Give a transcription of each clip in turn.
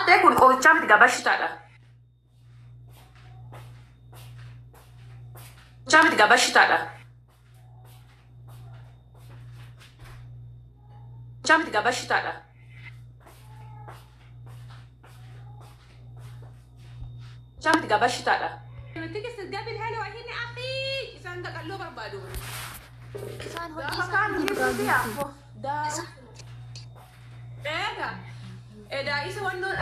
nyaattee kun qorichaa miti gaa bashitaadha. Qorichaa miti gaa bashitaadha. Qorichaa miti gaa bashitaadha. Qorichaa miti gaa bashitaadha. Isaan hojii Gaafa kaan isaaniitiif hibruuti gaafatti. yaafo. Daaru. Eega. Edaa isa wannoon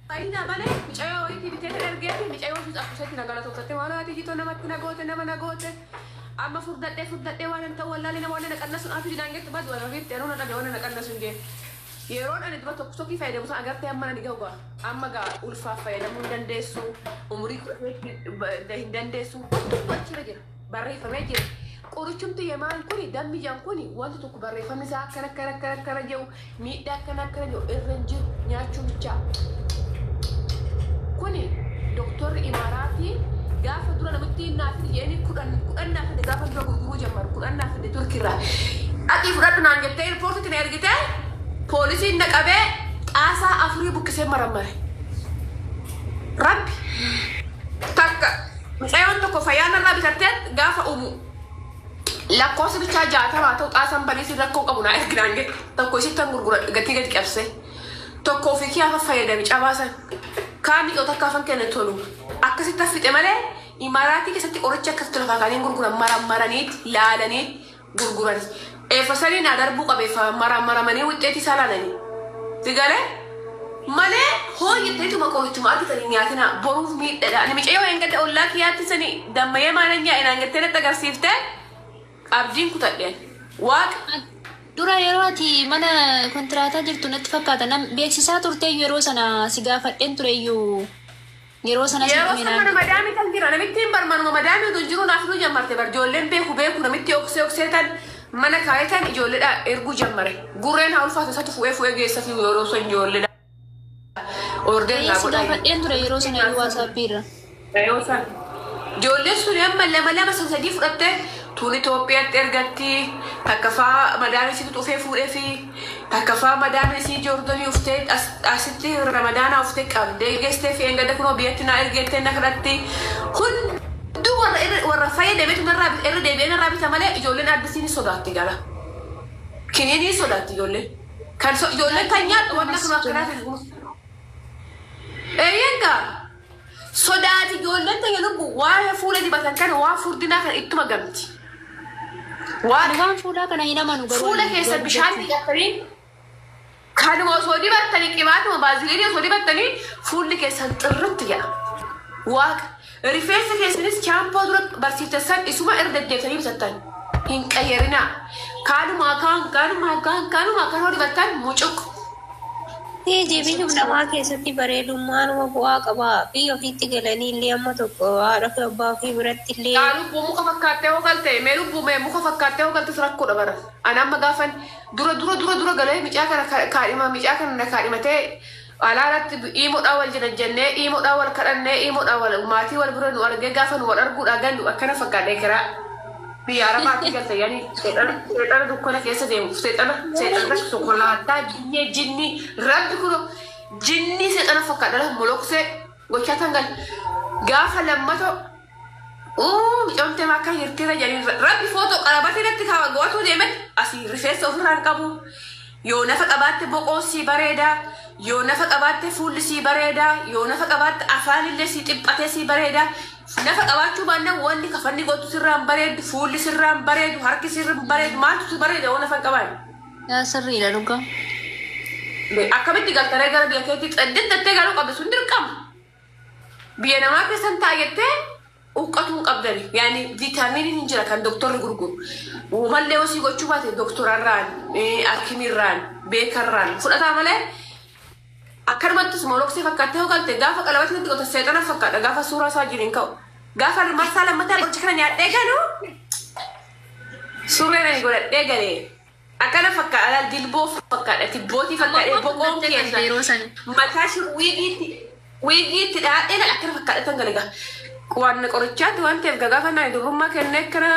Fayyina malee mucayyoo wayiitii bitee kan ergee fi mucayyoo sun akkasatti na galatooftatte waan haati jitoo namatti na goote nama na goote amma furdadhee furdadhee waan hin ta'u wallaalee nama waan na qannasu naaf hidhaan jettu badu waan ofiitti anuu na dhabe waan na qannasu hin jee. Yeroon ani dura tokko tokkii fayyadamu sana agartee amma nani gahu gaa amma gaa ulfaaf fayyadamuu hin dandeessu umurii 18 hin dandeessu hundumtu achirra jira barreeffamee jira. Qorichumti yemaan kuni dammi jedhan kuni wanti tokko barreeffamni isaa akkana akkana akkana akkana jedhu miidhaa akkana akkana jedhu irra hin jiru nyaachuu bichaa. Kuni doktorri Imaaraatii gaafa dura namitti naa fide jedhanii 10 10 naa fide gaafa dura gurguruu jammaru 10 naa fide Turkiirraa. Dhaqii fudhadhu naan jettee eerpoortitti na ergite poolisiin na qabee xaasaa afurii buqqisee marammare. Rabbi takka mucayoon tokko fayyaa narraa bitattee gaafa uumu lakkoofsa bichaa 60 ta'u xaasaan baniisi rakkoo qabu naa ergi naan jette tokko isittan gurgura gatii gadi cabsee tokko ofii kiyaafa fayyadami cabaa san kaan dhiqoo takka afan kenna tolu akkasitti fixe malee Imaaraatii keessatti qoricha akkasitti lafaa kaaniin gurguran marammaraniit laalaniit gurguran eefasanii naa darbuu qabeeffa marammaramanii wixxeetii isaa laalanii si galee malee hoo jetteetuma qorichuma argitanii nyaatina boruuf miidhadha ani micayyoo eengada ollaa kiyyaatti sani dammayee maanan nyaa'e naan jettee natti agarsiifte abdiin kutadheen waaqa Dura yeroo ati mana kontiraataa jirtu natti fakkaata nam beeksisaa turteeyyu yeroo sana si gaafadheen tureeyyu yeroo sanas Yeroo hin san dhumee mana naan madaamii tan jira namittiin bar manuma madaamii utuu jiruu naaf fiduu jammarte bar ijoolleen beeku beeku namitti oksee oksee tan mana kaayee tan ijoolleedha erguu jammare gurreen haa ulfaatu isatu fu'ee fu'ee geessa fi yeroo san ijoolleedha order Ee naa si godhaa gaafadheen ture yeroo sana iyyuu WhatsApp irra. Yeroo san ijoolleen sun amma lama lama san sadii fudhatte tun Itoophiyaatti ergatti takka faa madaamii isiitu dhufee fuudhee fi takka faa madaamii isii Joordonii uftee asitti Ramadaanaa uftee qabdee geessitee fi engada kunoo biyyatti naa ergeettee na kadhatti hunduu warra irra warra fayyadametu narraa irra deebi'ee narraa bita malee ijoolleen addisii ni sodaatti gala kiniinii sodaatti ijoolleen kan ijoolleen kan nyaadhu wanna kun akkanaatiif eeyyeen gaa Sodaati ijoolleen tayya lubbu waa'ee fuula dibatan kana waan furdinaa kana ittuma gamti. Ani Waan waan fuulaa kana hin amanu garuu fuula ani keessan dhugaa bishaan dubbachuuf. dhiqattanii kanuma osoo dibattanii qibaatuma baaziliinii osoo dibattanii fuulli keessan xirritti jedha. Waaqa rifeensa keessanis chaampoo dura barsiiftan san isuma irra deddeebitanii bitattan hin qayyarinaa. Kaanumaa kaan kaanumaa kaan kanumaa kan hoo dibattan mucuq. Eeyyee biyyuma namaa keessatti bareedummaanuma bu'aa qaba. Biyya ofiitti galanii illee amma tokko haadha fi abbaa ofii biratti illee Yaa lubbuu muka fakkaattee hoo galte mee lubbuu mee muka fakkaattee hoo galtes rakkoodha bara. Ani amma gaafan dura dura dura dura galee micaa kana kaadhima micaa kana na kaadhimatee alaalatti iimoodhaa wal janajjannee iimoodhaa wal kadhannee iimoodhaa wal maatii wal bira nu argee gaafa nu wal arguudhaa gallu akkana fakkaadhee kiraa biyya arabaatti galte yani seexana seexana dukkana keessa deemu seexana seexana sokolaataa jinnee jinnii rabbi kuno jinnii seexana fakkaadha moloksee gochaa tan gal gaafa lammatoo uu mucoomtee akka hirteera jedhanii rabbi footoo qarabatee natti kaawa go'atuu deemet asii rifeensa ofirraa hin qabu yoo nafa qabaatte boqoon sii bareeda yoo nafa qabaatte fuulli sii bareeda yoo nafa qabaatte afaanillee sii xiphatee sii bareeda nafa qabaachuu baannaan wanni kafanni gootu sirraa hin bareedu fuulli sirraa hin bareedu harki sirra hin bareedu maaltu si bareeda yoo nafa hin qabaanne. Yaa sirriidha dhugaa. Akkamitti galtaree gara biyya keetti xaddee galuu qabdu sun dirqama. Biyya namaa keessan ta'a jettee huqqatuu hin qabdani. Yaani viitaaminiin hin jira kan doktorri gurguru. Uumallee osii gochuu baate doktorarraan, hakimirraan, beekarraan fudhataa malee akkanumattis moloksee fakkaattee hoo galte gaafa qalabatti natti qota seexana fakkaadha gaafa suuraa isaa wajjin hin ka'u. Gaafa marsaa lammataa qoricha kana nyaadhee galu surreen ani godhadhee galee akkana fakkaadha laal dilboo fakkaadha tibbootii Amma fakkaadha ammoo boqoon furdattee keessa galte yeroo sana. mataa shir wiigiitti wiigiitti dhaadhee laal akkana fakkaadha tan galaga. Waan qorichaatti waan ta'eef gagaafa naan dubrummaa kennee akkana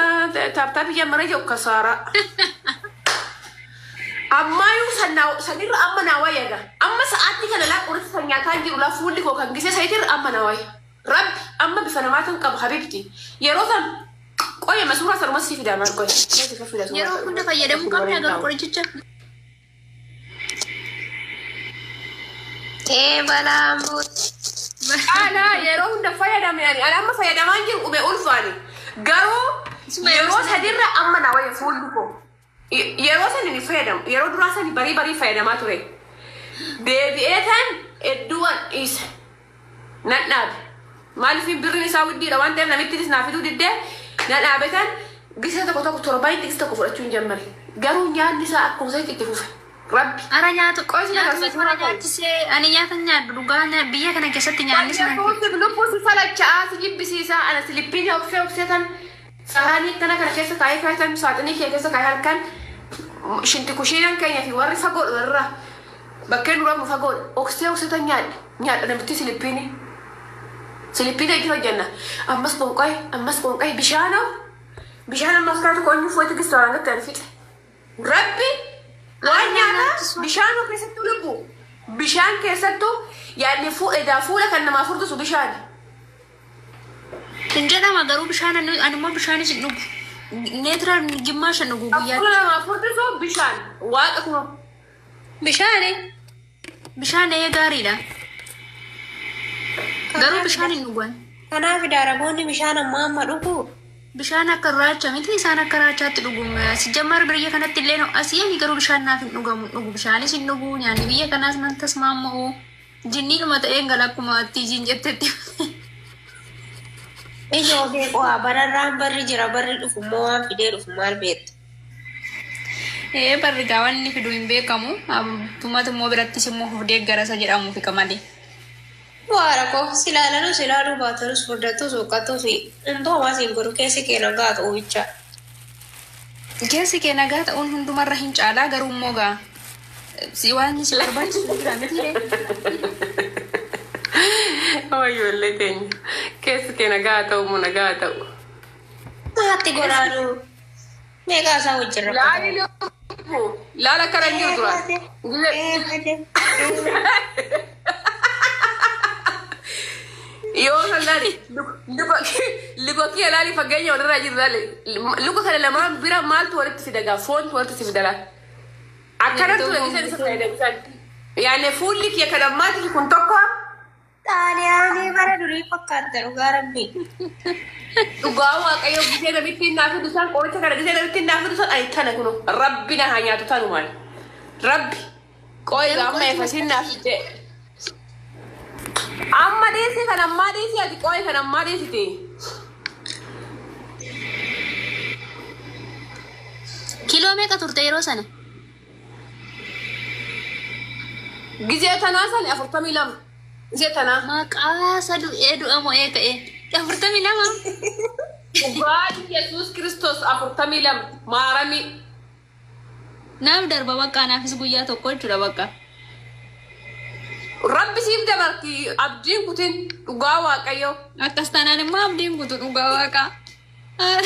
taaptaappii jammaree jiru kasaaraa. Ammaayuu sanirra amma naa wayyaga. Amma sa'aatii kana Nyaataa jiru laa fuulli koo kan gisee sayitirra amma na wayi. Rabbi amma bifa namaatiin qaba habibti. Yeroo san qoyama suuraa sanuma si fidaa maal qoya. Yeroo hunda fayyadamuu qabna garuu qorichicha. Ee balaan buute. Ana yeroo hunda fayyadame ani ani amma fayyadamaan jiru qubee ulfaani. Garuu yeroo sadirra amma na wayya fuulli koo. Yeroo sani ni fayyadamu. Yeroo duraa sani barii barii fayyadamaa ture. Deebi'ee tan hedduu waan dhiise. Nan dhaabe. Maaliif birriin isaa widdiidha waan ta'eef namittinis naa fiduu diddee nan dhaabe tan gisa tokko tokko torbanitti gisa tokko fudhachuu hin jammare. Garuu nyaanni isaa akkuma isaatti itti fufe. Rabbi. Ara nyaatu Qoy si nyaatu agarsiisa mana suuraa koo. nyaachisee ani nyaata nyaadhu dhugaa biyya kana keessatti nyaanni sana. Yesuus lubbuu si falacha'aa si jibbisiisaa ana silippiin obsee obsee tan saanii kana kana keessa kaayee kaayee saaxinii kee keessa kaayee halkan shinti kushiinan keenya fi warri fagoodha warra bakkeen duramu fagoodha obsee obsee tan nyaadha nyaadha namitti silippiini. Silippiin hojii hojjenna ammas qonqoe ammas qonqoe bishaanoo bishaan ammas kaatu qonyi fuuti gistooraan gatti ani fixe. Rabbi waan nyaataa bishaanoo keessattuu lubbu bishaan keessattuu yaadni edaa fuula kan namaa furdisu bishaani. Hin jedhama garuu bishaan ani immoo bishaanis hin dhugu. Neetira gimmaasha dhugu guyyaatti. Fuula namaa furdisu bishaan waaqa kuma. Bishaani. Bishaan ee gaariidha. Garuu bishaan hin dhugan. Kanaaf daaraboonni bishaan amma amma dhugu. Bishaan akka raacha miti isaan akka raachaatti dhugu. Sijjammaar biyya kanatti illee asii ani garuu bishaan naaf hin dhugamu dhugu bishaanis hin dhugu nyaanni biyya kanaas nan tasmaama'u. Jinniinuma ta'een gala akkuma tiijiin jettetti. Ijoo beeku haa bararraan barri jira barri dhufu immoo waan fidee dhufu maal beektu. Ee barri gaa waan inni fidu hin beekamu. Tumatu immoo birattis immoo of deeggarasa jedhamu fi malee. Waara koo silaalanus ilaaluu baatanus furdattus huqqattus hunduu homaa siin godhu keessi kee nagaa ta'uu bicha. Keessi kee nagaa ta'uun hundumarra hin caalaa garuu immoo gaa si waan si barbaachisu jira miti ree. Wayyoolee teenya keessi kee nagaa ta'u moo nagaa ta'u. Maatti goraanuu meeqaa isaa wajjin Laali rakkatu. lubbu laala akkana hin jiru duraan. Yoo san laali luka kiyya laali fageenya walirraa jiru laali luka kana lamaan bira maaltu walitti fida gaa foontu walitti si fida laal. Akkanatti ture giseen isa fayyadamu. Yaani fuulli kiyya kan ammaati kun tokko Xaaliyaanii bara durii fakkaatta dhugaa rabbi. Dhugaa waaqayyo gisee namitti naa fidu san qoricha kana gisee namitti naa fidu san ani tana kunu rabbi na haa nyaatu tanumaan. Rabbi qoyi amma efasin naa fidde. Amma dhiisi kan ammaa dhiisi ati qoyi kan ammaa dhiisiti. Kiiloo meeqa turte yeroo sana? Gisee tanaa sani 42. Gisee tanaa. Maqaa isa du'ee du'a mo'ee ka'e. 42. Dhugaa Yesuus Kiristoos 42 maaramii. Naaf darba bakka naafis guyyaa tokko jechuudha bakka. Rabbi siif dabarti abdiin kutin dhugaa waaqayyo. Akkas taanaan immoo abdiin kutu dhugaa waaqaa.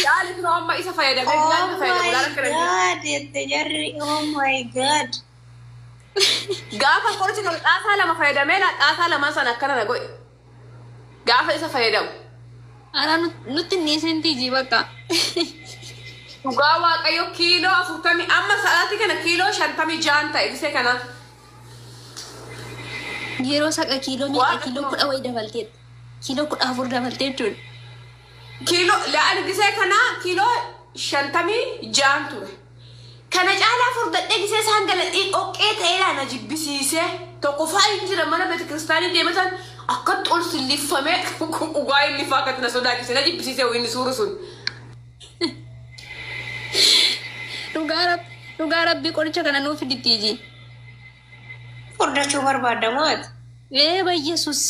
Yaali kun amma isa fayyadamee Oh bishaan isa fayyadamu laala my kana jiru. God jette jarri oh my God. Gaafa qoricha kana xaasaa lama fayyadamee xaasaa lamaan sana akkana na godhe. Gaafa isa fayyadamu. Ara nutti hin dhiisin tiijii bakka. Dhugaa waaqayyo kiiloo 40 amma sa'aatii kana kiiloo 56 ta'e gisee kana. Yeroo saqa kiiloo meeqa Waaqa kiiloo 10 wayi dabalteetta. Kiiloo 14 dabaltee jechuudha. Kiiloo la'aan gisee kana kiiloo 56 ture. Kana caalaa furdadhee gisee isaan galadhee dhoqqee ta'ee na jibbisiisee tokko fa'aa hin jira mana beeta kiristaanii deematan akkatti ol sillifamee dhugaa inni fa'aa akkatti na sodaachise na jibbisiisee inni suuru sun. Dhugaa rabbii qoricha kana nuuf fidi tiijii. Furdachuu barbaadda maati. Ee bayyesuus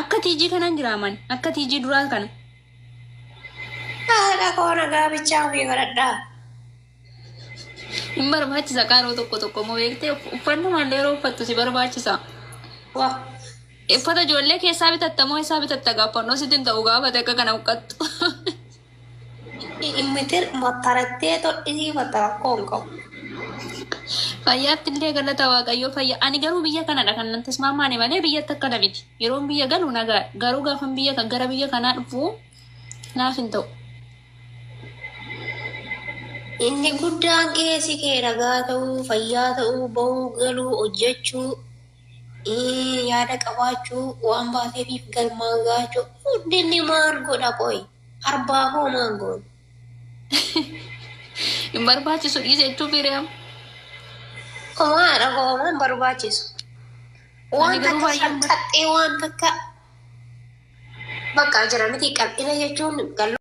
akka tiijii kanan jiraaman akka tiijii duraa kana. Haadha koo nagaa bichaa ofii kadhadhaa. Hin barbaachisa qaaroo tokko tokko immoo beektee uffannumaallee yeroo uffattu si barbaachisa. Wah. Uffata ijoollee keessaa bitatta moo isaa bitatta gaaffannoo sitti hin ta'u gaafate akka kana uffattu. Mitir mattarattee tol'isii mattarakkoo hin qabu. Fayyaatti illee galata Waaqayyoo fayyaa. Ani garuu biyya kanadha kan nan tasmaamaane malee biyyatti akkana miti. Yeroon biyya galu nagaa garuu gaafan biyya gara biyya kanaa dhufu naaf hin ta'u. Inni guddaan keessi kee ragaa ta'uu, fayyaa ta'uu, bahuu, galuu, hojjechuu, yaada qabaachuu, waan baateefiif galmaan gaachuu. Guddinni maal godha qoy? Arbaa hoo maal godha? Hin barbaachisu dhiise jechuun firiyaam. Homaadha homaan barbaachisu. Ani Waan garuu takka baay'een qaxxee waan takka bakka jira miti qal'ina jechuun galma.